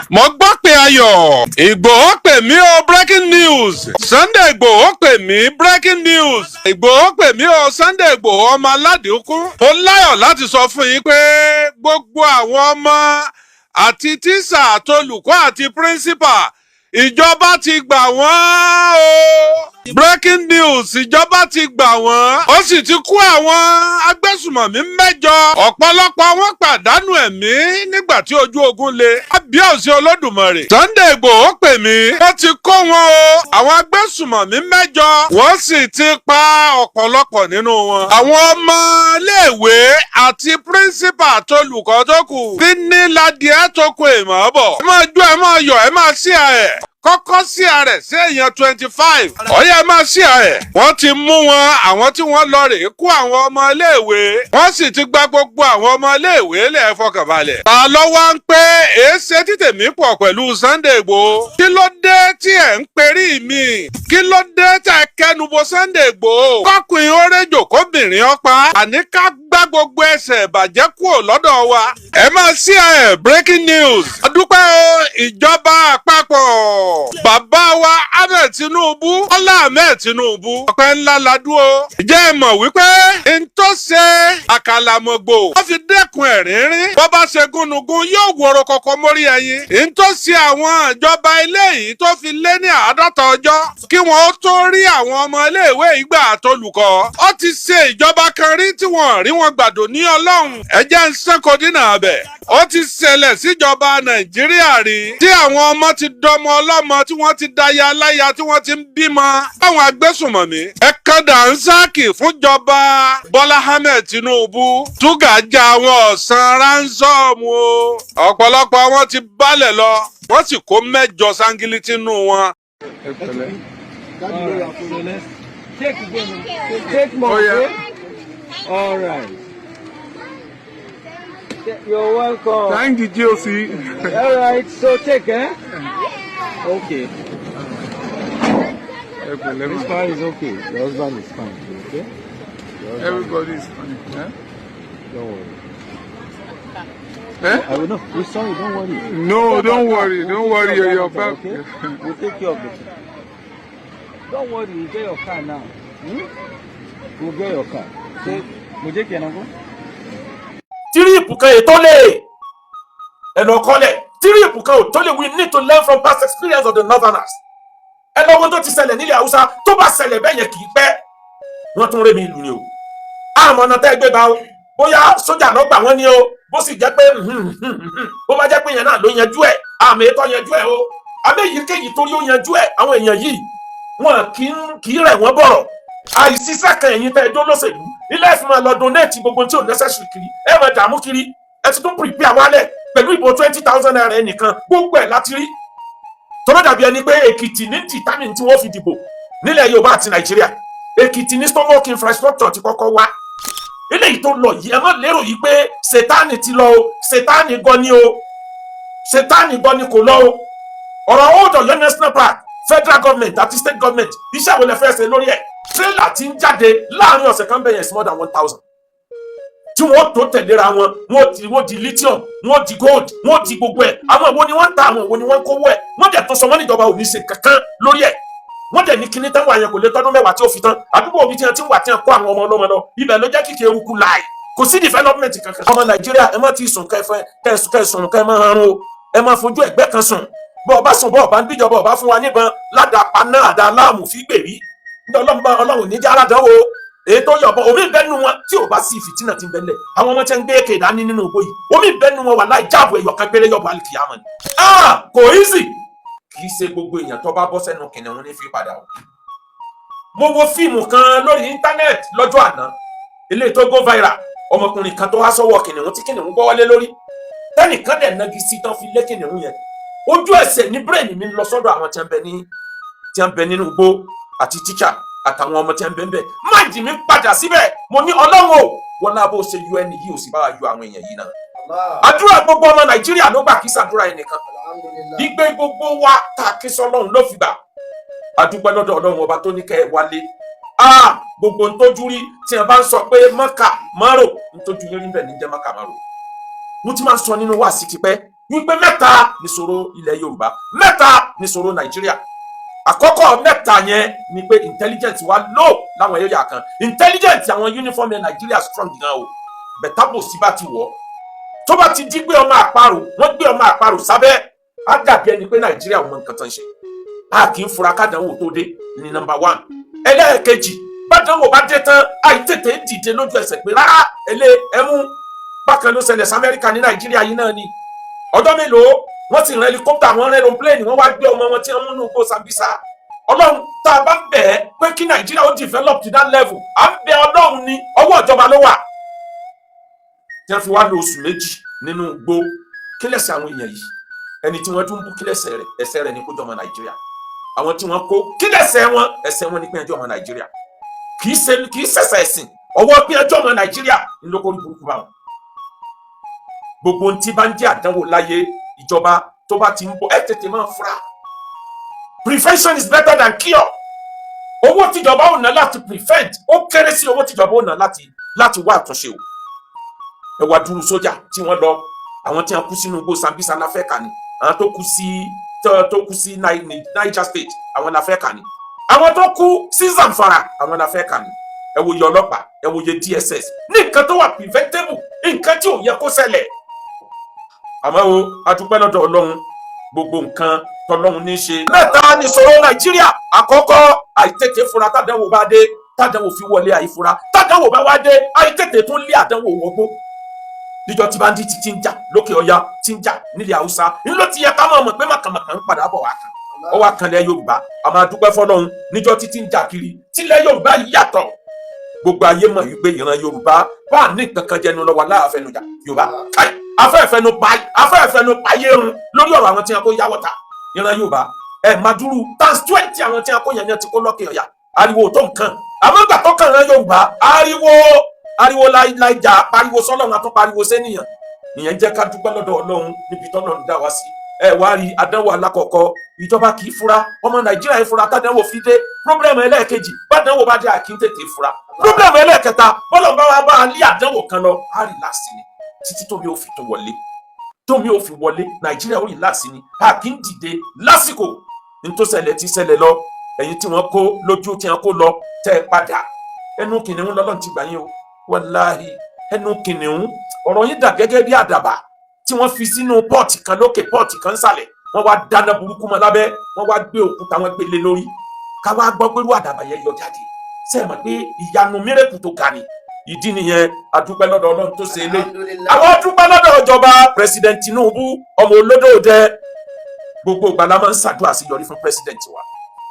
Mo gbọ́ pé ayọ̀ Ìgbòho pè mí o. Breaking news: Sunday Ìgbòho pè mí. Breaking news: Ìgbòho pè mí o. Sunday Ìgbòho ọmọ aládìkún, ó láyọ̀ láti sọ fún yín pé gbogbo àwọn ọmọ àti tíṣà àtolùkọ́ àti principal, ìjọba ti gbà wọ́n o. Breaking news: ìjọba ti gbà wọ́n, ó sì ti kó àwọn agbésùmọ̀mí mẹ́jọ. Ọ̀pọ̀lọpọ̀ wọn pàdánù ẹ̀mí nígbà tí ojú ogun le. Kábíyèsí Olódùmarè. Sunday Igboho pè mí, wọ́n ti kó wọn o, àwọn agbésùmọ̀mí mẹ́jọ, wọ́n sì ti pa ọ̀pọ̀lọpọ̀ nínú wọn. Àwọn ọmọ iléèwé àti principal àtolùkọ́ tó kù bí ní ládìẹ́ tó kù èèmọ̀ bọ̀. Ẹ máa jó, ẹ máa yọ̀, ẹ máa sí ẹ̀ kọ́kọ́ sí ààrẹ sí èèyàn 25 ọ̀yẹ́, máa sí ààrẹ. Wọ́n ti mú wọn, àwọn tí wọ́n lọ rèé kó àwọn ọmọ iléèwé, wọ́n sì ti gba gbogbo àwọn ọmọ iléèwé lẹ̀. Fọkànbalẹ̀. Ta ló wá ń pé èéṣe tí tèmi pọ̀ pẹ̀lú Sunday Igboho? Kí ló dé tí ẹ̀ ń perí mi? Kí ló dé tẹ̀ kẹnubo Sunday Igboho? Kọkùnrin ó réjò kóbìnrin ọ̀pá, àní ká gbá gbogbo ẹsẹ̀ ìbàjẹ́ kúrò lọ́dọ̀ wa. Ẹ máa sí ẹ. Breaking news. Adúpẹ́ o, ìjọba àpapọ̀, bàbá wa Ahmed Tinubu, Bọ́lá Ahmed Tinubu, ọpẹ́ ńlá la dúró. Ìjẹ́ ẹ mọ̀ wípé n tó ṣe àkàlàmọ̀gbò wọ́n fi dẹ́kun ẹ̀rín rín, bọ́ bá ṣe gúnugún yóò wọ̀rọ̀ kọ̀kọ́ mórí ẹyin. N tó ṣe àwọn ìjọba eléyìí tó fi lé ní 50 ọjọ́ kí wọ́n tó rí àwọn ọmọ iléèwé ìgbà àtolùkọ́, ó ti ṣe ìjọba kan rí tí wọ́n rí wọn gbàdò ní Ọlọ́run. Ẹ jẹ́ ń sẹ́kọ̀ọ́ dínà abẹ̀. Ó ti ṣẹlẹ̀ síjọba Nàìjíríà rí tí àwọn ọmọ ti dọmọ ọlọ́mọ, tí wọ́n ti daya aláya, tí wọ́n ti ń bímọ báwọn agbésùnmọ̀mí. Ẹ kan dànsákì fúnjọba Bọ́lá Ahmed Tinubu. Túgà já àwọn ọ̀sán ransom o. Ọ̀pọ̀lọpọ̀ wọn ti balẹ̀ lọ, wọ́n sì kó mẹ́jọ sángílítì nù wọn. Ẹ pẹ̀lẹ́. All right, so let's take again. Take more, Oh, yeah. okay? All right. You're welcome. Thank the GOC. All right, so take, eh? Okay. Ẹ pẹ̀lẹ́ This ma. one is okay. Your husband is fine. Okay? Your husband, Everybody is fine. Eh? Don't worry. Eh? I will know. We're sorry, don't worry. No, don't worry. Don't worry. We'll You're take care of back. that, okay? We'll take care of the car. Don't worry, we'll get your car now. Hmm? We'll get your car. So, mo jẹ́ kí ẹ náà kó. Trip kan ètò lè ẹ lọ kọ́lẹ̀, trip kan ò tó lè. We need to learn from past experience of the northerners. Ẹ lọ́wọ́ tó ti ṣẹlẹ̀ nílẹ̀ Haúsá. Tó bá ṣẹlẹ̀ bẹ́ẹ̀ yẹn, kì í pẹ́, wọ́n tún rémi ìlú ni o. Àmọ́ ọ̀nà tẹ́ gbé bá o, bóyá sójà ló gbà wọ́n ní o, bó sì jẹ́ pé bó bá jẹ́ pé yẹn náà ló yanjú ẹ̀, àmì ètò yanjú ẹ̀ o, àmì èyíkéyìí torí ó yanjú ẹ̀. Àwọn èèyàn yìí, wọn kì í rẹ̀ wọ́n bọ̀rọ̀. Àìsísẹ́ kan ẹ̀yin tẹ́ ẹ jó lóṣèlú ilé ẹ̀fìn máa lọ donate gbogbo tí ò necessary kiri, ẹ máa dààmú kiri. Ẹ ti tún prepare wálẹ̀ pẹ̀lú ìbò ₦20,000 ẹnìkan. Gbogbo ẹ̀ láti rí tọ́lá dàbí ẹni pé Èkìtì ní determine tí wọ́n fi dìbò nílẹ̀ Yorùbá àti Nàìjíríà. Èkìtì ní stomach infrastructure ti kọ́kọ́ wá. Eléyìí tó lọ yìí, ẹ má lérò yìí pé Sètáànì ti lọ o. Sètáànì gan ni o, Sètáànì gan ni kò lọ o. Ọ̀rọ̀ Old Ọ̀yọ́ National Park, federal government àti state government, iṣẹ́ wo lẹ fẹ́ ṣe lórí ẹ̀? Trailer ti ń jáde láàrin ọ̀sẹ̀ kan bẹ̀yẹn is more than 1,000 tí wọ́n tó tẹ̀léra wọn. Wọ́n di lithium, wọ́n di gold, wọ́n di gbogbo ẹ̀. Àwọn wo ni wọ́n ń ta? Àwọn wo ni wọ́n ń kówó ẹ̀? Wọ́n dẹ̀ tó sọ wọ́n níjọba ò ní ṣe kankan lórí ẹ̀. Wọ́n dẹ̀ ní kíní tán wà yẹn kò lè tọ́dún 10 tí ó fi tán. Àdúgbò òbí tí wọ́n ti ń wà tí wọ́n kó àwọn ọmọ ọlọ́mọ lọ, ibẹ̀ ló jẹ́ kíkẹ́ eruku láì kò sí development kankan. Ọmọ Nàìjíríà, ẹ má ti sùn kẹfẹ kẹsùn kẹ má harun o. Ẹ má fojú ẹ̀gbẹ́ kan sùn. Bọ́ ọba sùn, bọ́ ọba ń bíjọba ọba fún wa níbọn ládàá paná àdá láàmú fi gbèrí. Ọlọ́run, Ọlọ́run níjà aládánwò èyí tó yọ̀bọ omi ìbẹ́nu wọn tí ò bá sí fìtínà tí ń bẹ́lẹ̀. Àwọn ọmọ tí ń gbé èké dání nínú ògbó yìí, omi ìbẹ́nu wọn wà láì jáàbù ẹ̀yọ̀ kan péré yọ̀bọ alìkìyàmọ̀ ni. Ah, kò easy. Kì í ṣe gbogbo èèyàn tó bá bọ́ sẹ́nu kìnìún ní fi padà o. Mo wo fíìmù kan lórí íńtánẹ́ẹ̀tì lọ́jọ́ àná, eléyìí tó go viral, ọmọkùnrin kan tó wá sọ́wọ́ kìnìún tí kìnìún gbọ́ wọlé lórí, tẹ́nìkan dẹ̀ nagi sí tán fi lé kìnìún yẹn. Ojú ẹsẹ̀ ní brain mi lọ sọ́dọ̀ àwọn tí wọ́n bẹ nínú igbó àti tíṣà àtàwọn ọmọ tí wọ́n bẹ ń bẹ. Mind mi padà síbẹ̀. Mo ní, Ọlọ́run o, wọn náà bó ṣe yọ ẹni yìí, ò sì bá wa yọ àwọn èèyàn yìí náà. Àdúrà gbogbo ọmọ Nàìjíríà ló gbà, kí sàdúrà ẹnìkan gbígbé gbogbo wa tá a kí sọ́lọ́run ló fi gbà. Adúpẹ́ lọ́dọ̀ Ọlọ́run ọba tó ní kẹ́ ẹ wálé. Ah, gbogbo ntójú rí tí wọn bá ń sọ pé mọ́kà márò, ntójú yín rí bẹ́ẹ̀ ní jẹ́ mọ́kà márò. Mo ti máa ń sọ nínú wáàsí tipẹ́. Wípé mẹ́ta nìṣòro ilẹ̀ Yorùbá, mẹ́ta nìṣòro Nàìjíríà. Àkọ́kọ́ mẹ́ta yẹn ni pé intelligence wa low láwọn area kan. Intelligence àwọn uniform ẹ̀ Nàìjíríà strong gan o, better bò sí bá ti wọ̀, tó bá ti di pé ọmọ àparò, wọ́n gbé ọmọ àparò sábẹ́, á dàbí ẹni pé Nàìjíríà ò mọ nǹkan tó ń ṣe. A kì í fura kádànwò tó dé ní number one. Ẹlẹ́ẹ̀kejì, bádànwò bá dé tán, àìtètè dìde lójú ẹsẹ̀ pé rárá ẹlẹ́ ẹmú. Bákan ló ṣẹlẹ̀ sí Amẹ́ríkà ní Nàìjíríà yìí náà ni. Ọjọ́ mélòó wọ́n sì rán helicopter, wọ́n rán aeroplane, wọ́n wá gbé ọmọ wọn tí wọ́n mú nínú igbó Sambisa. Ọlọ́run, tá a bá ń bẹ̀ ẹ́ pé kí Nàìjíríà ó develop to that level, à ń bẹ Ọlọ́run ní ọwọ́ ìjọba ló wà, tí wọ́n fi wá lo oṣù 2 nínú igbó. Kí lẹ̀ṣẹ̀ àwọn èèyàn yìí? Ẹni tí wọ́n tún bú, kí lẹ̀ṣẹ̀ rẹ̀? Ẹ̀ṣẹ̀ rẹ̀ ní kó jọmọ Nàìjíríà. Àwọn tí wọ́n kó, kí lẹ̀ṣẹ̀ wọn? Ẹ̀ṣẹ̀ wọn ní pé ẹjọ́ ọmọ Nàìjíríà. Kì í ṣe, kì í ṣẹ̀ṣẹ̀ ẹ̀sìn, ọwọ́ pé ẹjọ́ ọmọ Nàìjíríà ń lóko ní burúkú báwọn. Gbogbo ohun tí bá ń jẹ́ àdánwò láyé, ìjọba, tó bá ti ń bọ̀, ẹ tètè máa fura. Prevention is better than cure. Owó tíjọba ò ná láti prevent, ó kéré sí owó tíjọba ò ná láti wá àtúnṣe o. Ẹ wá dúró, sójà tí wọ́n lọ, àwọn tí wọ́n kú sínú igbó Sambisa la fẹ́ kà ní, àwọn tó kú sí Niger State, àwọn la fẹ́ kà ní, àwọn tó kú sí Zamfara, àwọn la fẹ́ kà ní. Ẹ wo iye ọlọ́pàá, ẹ wo iye DSS ní nǹkan tó wà preventable, nǹkan tí ò yẹ kó ṣẹlẹ̀. Àmọ́ o, a dúpẹ́ lọ́dọ̀ Ọlọ́run, gbogbo nǹkan tọlọ́run ní í ṣe. Mẹ́ta nìṣòro Nàìjíríà. Àkọ́kọ́, àìtètè fura tádánwò bá dé, tádánwò fi wọlé àìfura. Tádánwò bá wá dé, àìtètè tún lé àdánwò wọgbó. Níjọ́ tí bandit ti ń jà lókè ọya, ti ń jà nílẹ̀ Haúsá, ńlọ ti yẹ ká máa mọ̀ pé màkàmàkà ń padà bọ̀ wá kan, ó wá kanlẹ̀ Yorùbá. A máa dúpẹ́ fọlọ́run, níjọ́ tí ti ń jà kiri tílẹ̀ Yorùbá yìí yàtọ̀, gbogbo ayé mọ̀ wípé ìran Yorùbá bá ní kankan jẹnu lọ́wọ́ aláàfẹnujà Yorùbá káì afẹ́fẹ́nu payé run lórí ọ̀rọ̀ àwọn tí wọn kó yáwọ́ ta. Ìran Yorùbá ẹ̀ maduru times 20 àwọn tí wọn kó yẹn ní ti kó lọ́kè ọ̀yà, ariwo tó nǹkan. Àmọ́ ìgbà tó kàn ìran Yorùbá, ariwo ariwo láìjà, pariwo sọ́lọ́run, àtún pariwo sẹ́niyàn. Ìyẹn jẹ́ ká dúpẹ́ lọ́dọ̀ Ọlọ́run níbi tọ́lọ́run dá wa sí. Ẹ wá rí àdánwò alákọ̀ọ́kọ́, ìjọba kì í fura, ọmọ Nàìjíríà yìí fura tádánwò fi dé. Problem ẹlẹ́ẹ̀kejì, bádánwò bá dé, àkí ń tètè fura. Problem ẹlẹ́ẹ̀kẹta, bọ́lọ̀ bá wa bá a lé àdánwò kan lọ, á relax ni títí tómi ò fi tó wọlé, tómi ò fi wọlé, Nàìjíríà ó relax ni, a kì í dìde lásìkò. Ní tó ṣẹlẹ̀ ti ṣẹlẹ̀ lọ. Ẹ̀yin tí wọ́n kó lójú, tí wọ́n kó lọ, tẹ́ ẹ padà, ẹnu kìnìún lọ́lọ́run ti gbà yín o. Wàláhì, ẹnu kìnìún. Ọ̀rọ̀ yín dà gẹ́gẹ́ bí àdàbà tí wọ́n fi sínú pot kan lókè, pot kan sàlẹ̀, wọ́n wá dáná burúkú mọ́ lábẹ́, wọ́n wá gbé òkúta, wọ́n gbé lé lórí. Ká wá gbọ́ pé irú àdàbà yẹn yọ jáde, ṣe é mọ̀ pé ìyanu miracle tó ga ni? Ìdí nìyẹn, adúpẹ́ lọ́dọ̀ Ọlọ́run tó ṣe eléyìí. Àwọn dúpẹ́ lọ́dọ̀ ìjọba President Tinubu, ọmọ olódòdẹ. Gbogbo ìgbà la máa ń ṣàdúrà sí yọrí fún president wa,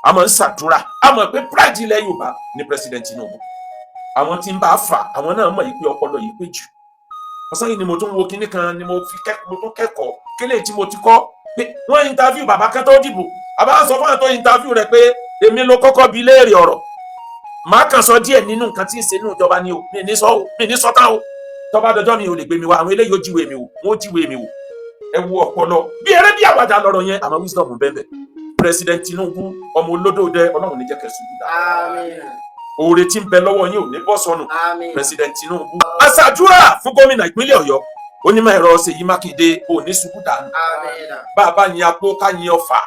a máa ń ṣàdúrà. A mọ̀ pé pride ilẹ̀ Yorùbá ní President Tinubu. Àwọn tí ń bá fà, àwọn náà mọ̀ yìí pé ọpọlọ yìí pé jù. Ọ̀sán yìí ni mo tún wo kinní kan ni mo fi kẹ́kọ̀ọ́, mo tún kẹ́kọ̀ọ́ kélé tí mo ti kọ́ pé wọ́n interview bàbá kan tó dìbò. Àbá sọ fún àwọn tó interview rẹ̀ pé èmi ló kọ́kọ́ bi léèrè ọ̀rọ̀, màá kàn sọ díẹ̀ nínú nǹkan tí ń ṣe nínú ìjọba ni o, mi ní sọ o, mi ní sọ tán o. Tọ́ba dọjọ́ mi ò lè gbé mi wá, àwọn eléyìí ó jíwèé mi wò, wọ́n ó jíwèé mi wò. Ẹ wo ọpọlọ, bí eré bí àwàdà lọ́rọ̀ yẹn, àmọ́ wisdom bẹ́ẹ̀. President Tinubu, ọmọ olódòdẹ, Ọlọ́run ní jẹ́ kẹ́ ṣubú dà. Oore tí ń bẹ lọ́wọ́ yín ò ní bọ́ sọnù. President Tinubu. Aṣàdúrà fún gómìnà ìpínlẹ̀ Ọ̀yọ́, onímọ̀ ẹ̀rọ Ṣèyí Mákindé, ò ní ṣubú dànù. Bá a bá yin apó, ká yin ọfà,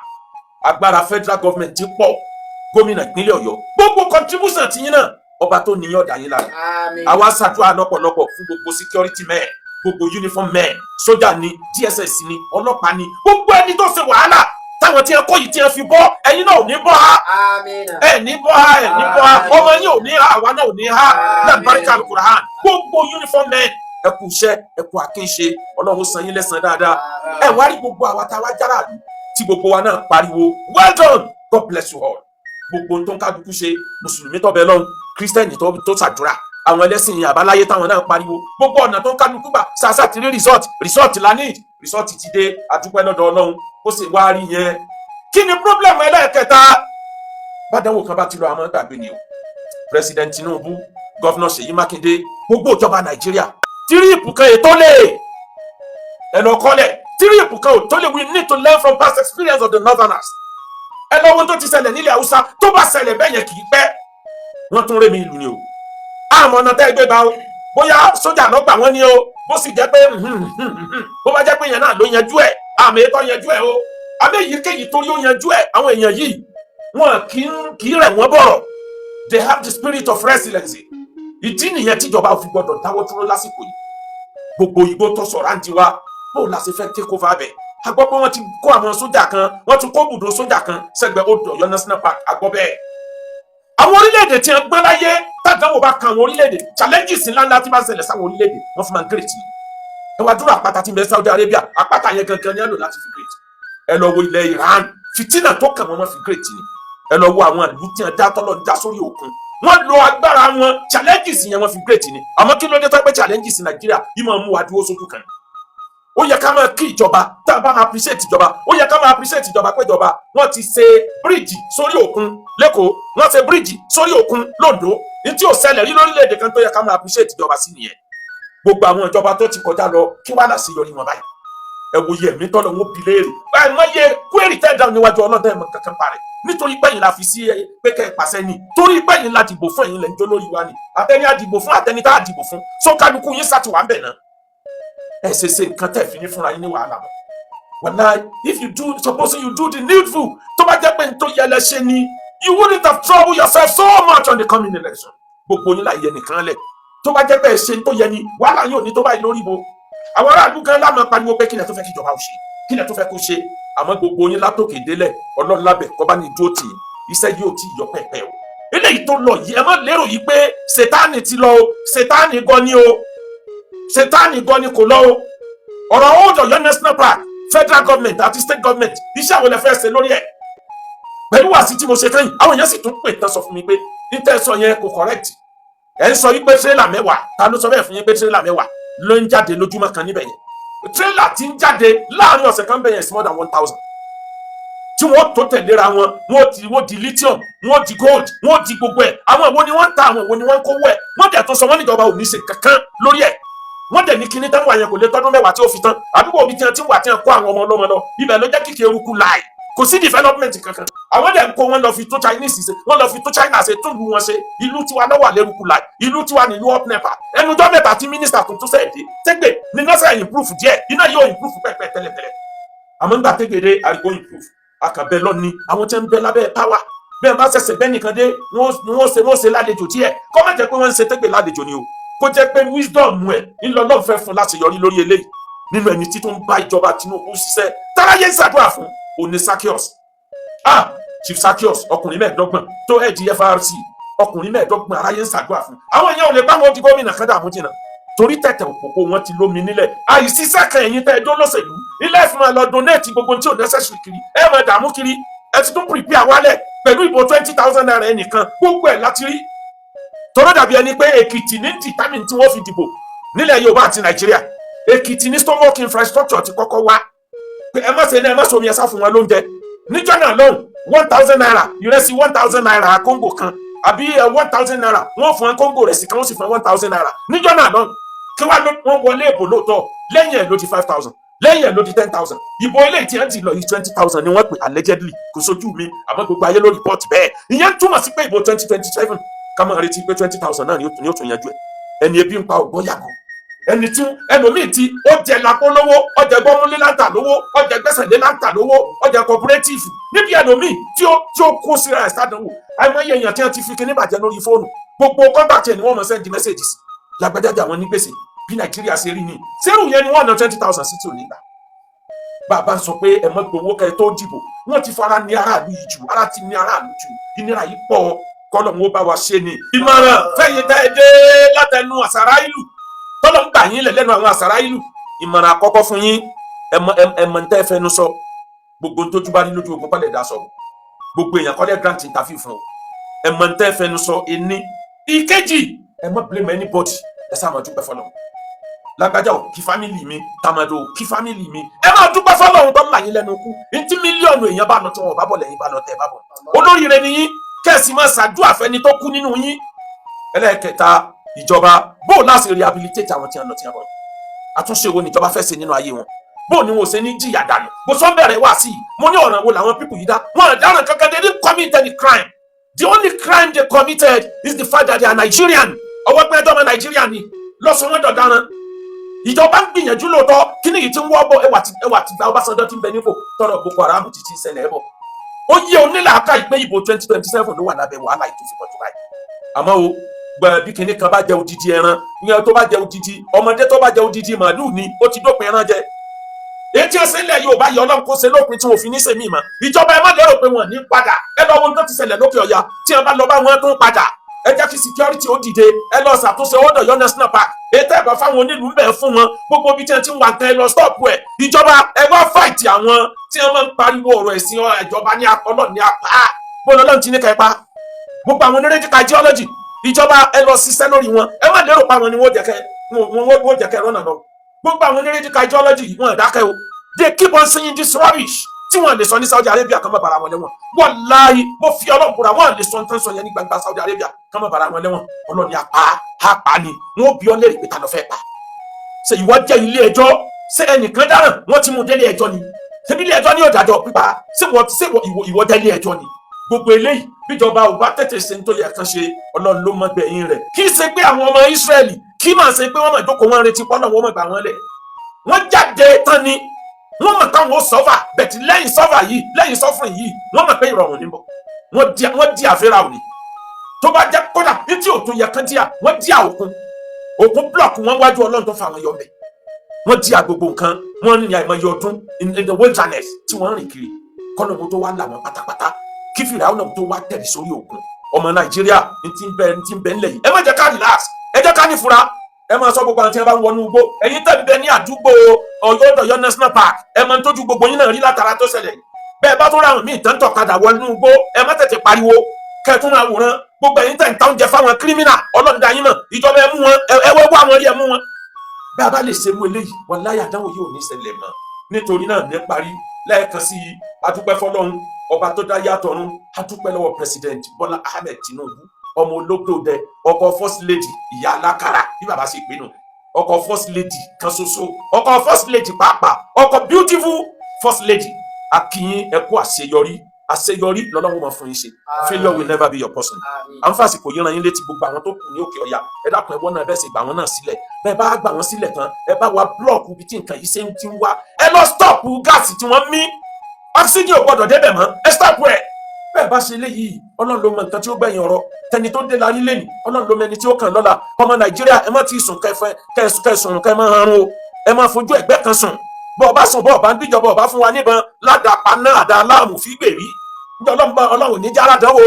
agbára federal government ti pọ̀. Gómìnà ìpínlẹ̀ Ọ̀yọ́, gbogbo contribution ti yín náà, ọba tó níyàn ọ̀dà yín lára. Àwa ṣàdúrà lọ́pọ̀lọpọ̀ fún gbogbo security men, gbogbo uniform men, sójà ni, DSS ni, ọlọ́pàá ni, gbogbo ẹni tó ṣe wàhálà táwọn tí wọn kọ́ yìí tí wọn fi bọ́. Ẹ̀yin náà ò ní bọ́ ha, ẹ̀ ní bọ́ ha, ẹ̀ ní bọ́ ha, ọmọ yín ò ní ha, àwa náà ò ní ha. Lábàríkà Alukur'an, gbogbo uniform men, ẹ kú iṣẹ́, ẹ kú àkínṣe, Ọlọ́run san yín lẹ́san dáadáa. Ẹ wá rí gbogbo àwa tá a wá jára àlù tí gbogbo wa náà pariwo, "Well done, God bless you all." Gbogbo tó ń kálukú ṣe, mùsùlùmí tó bẹ lọ́hùn, kírísítẹ́nì tó ṣàdúrà, àwọn ẹlẹ́sìn àbáláyé táwọn náà pariwo, gbogbo ọ̀nà tó ń kálukú gbà ṣàṣà ti rí result. Result la need, result ti dé, adúpẹ́ lọ́dọ̀ Ọlọ́run. Ó sì wá rí yẹn. Kí ni problem ẹlẹ́ẹ̀kẹta? Bádánwò kan bá ti lọ, àmọ́ gbàgbé ni o. President Tinubu, Governor Ṣèyí Mákindé, gbogbo ìjọba Nàìjíríà, trip kan ètò lè ẹ lọ kọ́lẹ̀, trip kan ò tó lè. We need to learn from past experience of the northerners. Ẹ lọ wo tó ti ṣẹlẹ̀ nílẹ̀ Haúsá. Tó bá ṣẹlẹ̀ bẹ́ẹ̀ yẹn, kì í pẹ́, wọ́n tún rémi ìlú ni o. Àmọ́ ọ̀nà tẹ́ ẹ gbé gbà o, bóyá sójà ló gbà wọ́n ní o, Bó sì jẹ́ pé bó bá jẹ́ pé yẹn náà ló yanjú ẹ̀, àmì ètò yanjú ẹ̀ o, àmì èyíkéyìí torí ó yanjú ẹ̀. Àwọn èèyàn yìí, wọn kì í rẹ̀ wọ́n bọ̀rọ̀. They have the spirit of resilience. Ìdí nìyẹn tíjọba ò fi gbọdọ̀ dáwọ́ dúró lásìkò yìí. Gbogbo igbó tó sọ̀rọ̀ àǹtí wa, bó la ṣe fẹ́ take over bẹ̀? A gbọ́ pé wọ́n ti kó àwọn sójà kan, wọ́n ti kó bùdó sójà kan sẹ́gbẹ̀ẹ́ Old Ọ̀yọ́ National Park. A gbọ́ bẹ́ẹ̀. Àwọn orílẹ̀-èdè tí wọ́n gbọ́n láyé, tàdánwò bá kan àwọn orílẹ̀-èdè, challenges ńláńlá tí bá ń ṣẹlẹ̀ sáwọn orílẹ̀-èdè, wọ́n fi máa ń create. Ẹ wá dúró, àpáta tí ń bẹ Saudi Arabia, àpáta yẹn gangan ni ẹ lò láti fi create. Ẹ lọ wo ilẹ̀ Iran, fìtínà tó kàn wọ́n, wọ́n fi create ni. Ẹ lọ wo àwọn ìlú tí wọ́n dá tọ́lọ́ ń dá sórí òkun, wọ́n lo agbára wọn, challenges yẹn, wọ́n fi create ni. Àmọ́ kí ló dé tó pé challenges Nàìjíríà yìí máa mú wa dúró sójú kan? Ó yẹ ká máa kí ìjọba, tá a bá máa appreciate ìjọba, ó yẹ ká máa appreciate ìjọba pé ìjọba, wọ́n ti ṣe bíríìjì sórí òkun l'Ékòó, wọ́n ṣe bíríìjì sórí òkun l'Óńdó, ní tí ò ṣẹlẹ̀ rí lórílẹ̀‐èdè kan. Tó yẹ ká máa appreciate ìjọba sí nìyẹn. Gbogbo àwọn ìjọba tó ti kọjá lọ, kí wàá láṣeyọrí wọn báyìí? Ẹ wo iye ẹ̀mí tọ́lọ̀ wọn bi léèrè báyìí, mọ iye query tẹ́ dáhùn níwájú ọlọ́dẹ mọ kankan parẹ́, nítorí pẹ́yìn la fi sí pé kẹ́ ẹ pàṣẹ ni, torí pẹ́yìn la dìbò fún, ẹ̀yin lẹ́ ń jó lórí wa ni. Àtẹni àdìbò fún, àtẹni tá àdìbò fún, sókàlùkù yín sàtìwà ń bẹ̀ náà. Ẹ ṣe ṣe nǹkan tẹ̀ fi ní fúnra yín ní wàhálà mọ́. Wàláì, if you do, supposing you do the needful, tó bá jẹ́ pé n tó yẹ lẹ ṣe ni, you wouldn't have troubled yourself so much on the coming election. Gbogbo yín láì yẹ nìkan lẹ̀, tó bá jẹ́ pé ẹ ṣe n tó yẹ ni, wàhálà yóò ní tó báyìí lórí bo. Àwọn aráàlú gan lámà pariwo pé kílẹ̀ tó fẹ́ kí ìjọba ò ṣe, kílẹ̀ tó fẹ́ kó ṣe. Àmọ́ gbogbo yín látòkè délẹ̀, Ọlọ́run lábẹ́ kọ́ bá ní dúró tì í. Iṣẹ́ yóò tí ì yọ pẹ́pẹ́ o. Eléyìí tó lọ yìí, ẹ má lérò yìí pé Sètáànì ti lọ o. Sètáànì gan ni o, Sètáànì gan ni kò lọ o. Ọ̀rọ̀ Old Ọ̀yọ́ National Park, federal government àti state government, iṣẹ́ àwọn ilẹ̀ fẹ́ ṣe lórí ẹ̀? Pẹ̀lú wàásì tí mo ṣe kẹ́yìn, àwọn èèyàn sì tún pè tán sọ fún mi pé níta sọ yẹn kò correct. Ẹ̀ ń sọ wípé tírélà 10, ta ló sọ bẹ́ẹ̀ fún yín pé tírélà 10 ló ń jáde lójúmọ́ kan níbẹ̀ yẹn? Tírélà tí ń jáde láàrin ọ̀sẹ̀ kan bẹ̀ yẹn is more than 1,000, tí wọ́n tó tẹ̀léra wọn. Wọ́n di lithium, wọ́n di gold, wọ́n di gbogbo ẹ̀. Àwọn ìwo ni wọ́n ń ta, àwọn ìwo ni wọ́n ń kówó ẹ̀? Wọ́n dẹ̀ tó sọ wọ́n níjọba ò ní ṣe kankan lórí ẹ̀. Wọ́n dẹ̀ ní kíní tán wà yẹn kò lè tọ́dún 10 tí ó fi tán. Àdúgbò òbí tí wọ́n ti wà, tí wọ́n kó àwọn ọmọ ọlọ́mọ lọ, ibẹ̀ ló jẹ́ kíkẹ́ eruku láì kò sí development kankan. Àwọn dẹ̀ ń kó wọn lọ fi tó Chinese ṣe, wọ́n lọ fi tó China ṣe, tún ìlú wọn ṣe. Ìlú tiwa lọ́wọ́ àlérúkú láì. Ìlú tiwa nílùú up NEPA. Ẹnujọ́ mẹ́ta tí mínísítà tuntun sẹ̀ dé, tẹ́gbẹ̀ ní nọ́sẹ̀ improve díẹ̀, iná yóò improve pẹ́pẹ́ tẹ́lẹ̀tẹ́lẹ̀. Àmọ́ nígbà tẹ́gbẹ̀dẹ́ àríkó improve, akàbẹ lọ́ni. Àwọn tí ń bẹ lábẹ́ power bẹ́ẹ̀ bá ṣẹ̀ṣẹ̀ bẹ́ẹ̀ nìkan dé, wọ́n ṣe lálejò díẹ̀. Kó má jẹ́ pé wọ́n ń ṣe tẹ́gbẹ̀ lálejò ni o, kó jẹ́ pé wisdom ẹ̀ ńlọlọ́run fẹ́ fún láti yọrí lórí eléyìí. Nínú ẹni tí tó ń bá ìjọba Tinubu ṣiṣẹ́, táráyé ń ṣàdúrà fún òní, Zaccheaus, ah, Chief Zaccheaus, ọkùnrin 25 tó ẹ̀ di FRC, ọkùnrin 25, aráyé ń ṣàdúrà fún. Àwọn èèyàn ò lè bá wọn di gómìnà kan dààmú jìnnà, torí tẹ̀tẹ̀ òpópó wọn ti lómi nílẹ̀. Àìsíṣẹ́ kan, ẹ̀yin tẹ́ ẹ dó lọ́sẹ̀lú ilé ẹ̀fún, máa lọ donate gbogbo tí ò necessary kiri, ẹ máa dààmú kiri. Ẹ ti tún prepare wálẹ̀ pẹ̀lú ìbò ₦20,000 ẹnìkan. Gbogbo ẹ̀ láti rí tọ́lọ́ dàbí ẹni pé Èkìtì ní determine tí wọ́n fi dìbò nílẹ̀ Yorùbá àti Nàìjíríà. Èkìtì ní stomach infrastructure ti kọ́kọ́ wá pé ẹ má ṣe ní, ẹ má ṣomi, ẹ sá fún wọn lóúnjẹ. Níjọ́ náà lóhùn, ₦1,000 ìrẹsì, ₦1,000 kóńgò kan, àbí ₦1,000, wọ́n fún wọn kóńgò rẹsì kan, wọ́n sì fún ₦1,000 níjọ́ náà lóhùn. Kí wàá ló wọ́n wọlé ìbò lóòótọ́, lẹ́yìn ẹ̀ ló di 5,000, lẹ́yìn ẹ̀ ló di 10,000. Ìbò ilé tí wọ́n ti lọ yìí, 20,000 ni wọ́n pè allegedly. Kò sójú mi, àmọ́ gbogbo ayé ló report bẹ́ẹ̀. Ìyẹn túmọ̀ sí pé ìbò 2027, ká máa retí pé 20,000 náà ni ó tún yanjú ẹ̀. Ẹni ebi ń pa ògbọ́n yàgò. Ẹni tí ẹlòmíì tí ó jẹ lápò lówó, ó jẹ gbọ́múlé láǹtà lówó, ó jẹ gbẹ́sẹ̀lé láǹtà lówó, ó jẹ cooperative níbi, ẹlòmíì tí ó kó síra ẹ̀ sádánwò. Àìmọye èèyàn tí wọ́n ti fi kíní bàjẹ́ lórí fóònù, gbogbo contact ẹ̀ ni wọ́n mọ̀ send messages lágbájáde àwọn ní gbèsè. Bí Nàìjíríà ṣe rí ni sẹ́rù yẹn ni wọ́n ná 20,000 sí tí ò ní gbà. Bàbá ń sọ pé ẹ mọ́ gbowó kẹ́ ẹ tó dìbò, wọ́n ti fara ní aráàlú yìí jù, ara ti ní aráàlú jù, ìnira yìí pọ̀, kọ́lọ̀ ń bá wa ṣe ni. Ìmọ̀ràn fẹ́yìn tẹ́ ẹ dé látẹnu àṣàrà ìlú, tọ́lọ̀ ń gbà yín lẹ̀ lẹ́nu àwọn àṣàrà ìlú. Ìmọ̀ràn àkọ́kọ́ fún yín, ẹ mọ̀ tẹ́ ẹ fẹnu sọ. Gbogbo tójú bá rí lójú ogun kọ́lẹ̀ dá sọ, gbogbo èèyàn kọ́lẹ̀ grant interview fún o. Ẹ mọ̀ tẹ́ ẹ fẹnu sọ ẹni. Ìkejì, ẹ má blame anybody, ẹ sáà máa dúpẹ́ fọlọ́. Lágbájá ò kí family mi, tàmàdò ò kí family mi, ẹ máa dúpẹ́ fọlọ́run tó ń là yín lẹ́nu kú. Ntí mílíọ̀nù èèyàn bá lọ tí wọn ò bá bọ̀ lẹ́yìn bá lọ tẹ́ ẹ bá bọ̀, olóríire ni yín, kẹ́sì máa ṣàdúrà fẹ́ni tó kú nínú yín. Ẹlẹ́ẹ̀kẹta, ìjọba, bó o láti rehabilitate àwọn tí wọn lọ tí wọn bọ̀, àtúnṣe wo níjọba fẹ́ ṣe nínú ayé wọn? Bó o ní wọn ò ṣe ní jìyà dànù? Bó sọ bẹ̀rẹ̀ wá sí i, mo ní ọ̀ràn wo làwọn people yìí dá? Wọn àdáràn kankan. They didn't commit any crime. The only crime they committed is the fact that they are Nigerian. Ọwọ́ pẹ́ dọ́mọ Nàìjíríà ni lọ́sọ̀ wọn dọ̀daràn. Ìjọba ń gbìyànjú lóòótọ́. Kí ni yìí ti ń wọ́ bọ̀? Ẹwà ti gba Ọbásanjọ́ tí ń bẹ nípò tọrọ Boko Haram ti ti ṣẹlẹ̀ bọ̀. Ó yẹ onílàákà ìpé ìbò 2027 ló wà lábẹ́ wàhálà ìtòfipọ̀ tó báyìí. Àmọ́ o gbẹ, bí kinní kan bá jẹ odidi ẹran ìyẹn, tó bá jẹ odidi ọmọdé, tó bá jẹ odidi màálù ni, ó ti dópin ẹran jẹ. Èyí tí ó ṣe ń lẹ̀ Yorùbá yìí, Ọlọ́run kó ṣe lópin tí wọn ò fi ní sèmí mọ́. Ìjọba, ẹ má lérò pé wọn ní padà. Ẹ lọ wo nǹkan ti ṣẹlẹ̀ lókè ọ̀yà, tí wọn bá lọ bá wọn tó ń padà. Ẹ jẹ́ kí security ó dìde. Ẹ lọ ṣàtúnṣe Old Ọ̀yọ́ National Park. Ètò ẹ̀bà fáwọn onílùú ń bẹ̀ fún wọn. Gbogbo ibi tí wọ́n ti ń wà nǹkan, ẹ lọ stop ẹ̀. Ìjọba, ẹ wá fight àwọn tí wọ́n máa ń pariwo ọ̀rọ̀ ẹ̀sìn. Ìjọba ní Ọlọ́run ní apá bọ́ọ̀lù, Ọlọ́run ti ní ká ẹ pa gbogbo àwọn onírèjìká geology. Ìjọba, ẹ lọ ṣiṣẹ́ lórí wọn. Ẹ má lérò pa wọn ni wọ́n jẹ́ kẹ́ rọ́nà lọ. Gbogbo àwọn onírèjìká geology, wọn ò dákẹ́ o. They keep on saying this rubbish tí wọ́n lè sọ ní Saudi Arabia kan má bara wọn lẹ́wọ̀n. Wàláhì, mo fi Ọlọ́run búra, wọ́n lè sọ nǹkan sọ yẹn ní gbangba Saudi Arabia kan má bara wọn lẹ́wọ̀n. Ọlọ́run apá apá ni wọ́n bí ọ lérè pé ta ló fẹ́ pa. Ṣe ìwọ jẹ́ ilé ẹjọ́? Ṣé ẹnìkan dáràn, wọ́n ti mú délé ẹjọ́ ni? Ṣebí ilé ẹjọ́ ni yóò dájọ́ pípa? Ṣé wọ́n ṣé ìwọ jẹ́ ilé ẹjọ́ ni? Gbogbo eléyìí, bíjọba ò bá tètè ṣe ní tó yẹ kán ṣe, Ọlọ́run ló mọ gbẹ̀yìn rẹ̀. Kì í ṣe pé àwọn ọmọ Ísírẹ́lì, kì í máa ṣe pé wọ́n máa jókòó, wọn retí pọ́nà wọ́n máa gbà wọ́n lẹ̀. Wọ́n jáde tán ni wọ́n mọ̀ káwọn ó suffer bẹ̀tì. Lẹ́yìn suffer yìí, lẹ́yìn suffering yìí, wọ́n mọ̀ pé ìrọ̀rùn níbọ̀. Wọ́n di àfẹ́rà òní tó bá jẹ́ kódà ní tí òtún yẹ kán díà, wọ́n díà òkun, òkun block wọn wájú. Ọlọ́run tó fa àwọn yọ mẹ́, wọ́n díà gbogbo nǹkan. Wọ́n ní àìmọye ọdún in the wilderness tí wọ́n rìn kiri, kọ́nà tó wá là wọ́n pátápátá, kí Fìràwọ̀n náà tó wá tẹ̀lé sórí òkun. Ọmọ Nàìjíríà, ní ti ń bẹ ńlẹ̀ yìí, ẹ má jẹ́ ká relax, ẹ jẹ́ ká ní fura. Ẹ máa sọ gbogbo àwọn tí wọ́n bá ń wọnú igbó. Ẹ̀yin tẹ̀ ń bẹ ní àdúgbò Ọ̀yọ́ Ọ̀yọ́ National Park, ẹ máa ń tójú gbogbo yín náà rí látara tó ṣẹlẹ̀ bẹ́ẹ̀. Bá tún ráhùn míì tán tọ̀kadà wọnú igbó, ẹ má tètè pariwo, kẹ́ ẹ tún máa wòran. Gbogbo ẹ̀yin tẹ̀ ń ta oúnjẹ fáwọn criminal, Ọlọ́run dá yín mọ̀. Ìjọba, ẹ mú wọn, ẹ wọ́ àwọn rí, ẹ mú wọn. Bí a bá lè ṣerú eléyìí, wàláhì, àdánwò yìí ò ní ṣẹlẹ̀ mọ́. Nítorí náà, ní parí, lẹ́ẹ̀kan sí i, adúpẹ́ fọlọ́run ọba tó dá yàtọ̀ ọ̀run. Adúpẹ́ lọ́wọ́ President Bọ́lá Ahmed Tinubu, ọmọ olódòdẹ, ọkọ First Lady, ìyá alákàrà bí bàbá sì pinnu, ọkọ First Lady kan ṣoṣo, ọkọ First Lady pàápàá, ọkọ beautiful First Lady. Akínyín, ẹ kú àṣeyọrí. Àṣeyọrí lọ́lọ́run máa fún yín ṣe. Failure will never be your portion. À ń fàsìkò yín ran yín létí gbogbo àwọn tó kù ní òkè ọ̀yà. Ẹ dákun, ẹ wọ́n náà bẹ́ẹ̀ sì gbà wọ́n náà sílẹ̀. Bẹ́ẹ̀ bá gbà wọ́n sílẹ̀ tán, ẹ bá wa block ibi tí nǹkan yìí ṣe ń ti ń wá. Ẹ lọ stop gas tí wọ́n mí, oxygen ò gbọ́dọ̀ débẹ̀ mọ́, ẹ stop ẹ̀. Bẹ́ẹ̀ bá ṣe léyìí, Ọlọ́run ló mọ nǹkan tí ó gbẹ̀yìn ọ̀rọ̀ tẹni tó dé lárí lẹ́nì. Ọlọ́run ló mọ ẹni tí ó kàn lọ́la. Ọmọ Nàìjíríà, ẹ má ti sùn kẹfẹ kẹsùn, kẹ má harun o. Ẹ má fojú ẹ̀gbẹ́ kan sùn. Bọ́ ọ bá sùn, bọ́ ọ bá ń díjọba, ọba fún wa níbọn ládàpá náà, àdá aláàmù fi gbèrí. Ọlọ́run bá Ọlọ́run ní jára dánwò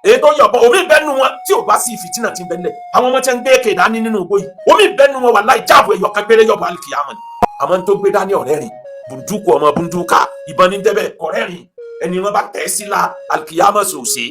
èyí tó yọ̀bọ. Omi bẹ́nu wọn tí ò bá sí ìfìtínà tí ń bẹ́lẹ̀. Àwọn ọmọ tí ń gbé èké dání nínú igbó yìí, omi bẹ́nu wọn wà láì jáàbù ẹ̀yọ̀ kan péré yọ̀bọ alìkìyàmọ̀ ni. Àmọ́ tó gbé dání ọ̀rẹ́ rìn bùndúkù, ọmọ bùndúkà, ìbọn ní dẹ́bẹ̀ kọ̀rẹ́ rìn. Ẹni wọn bá tẹ̀ sí la, alìkìyàmọ̀ sòsè.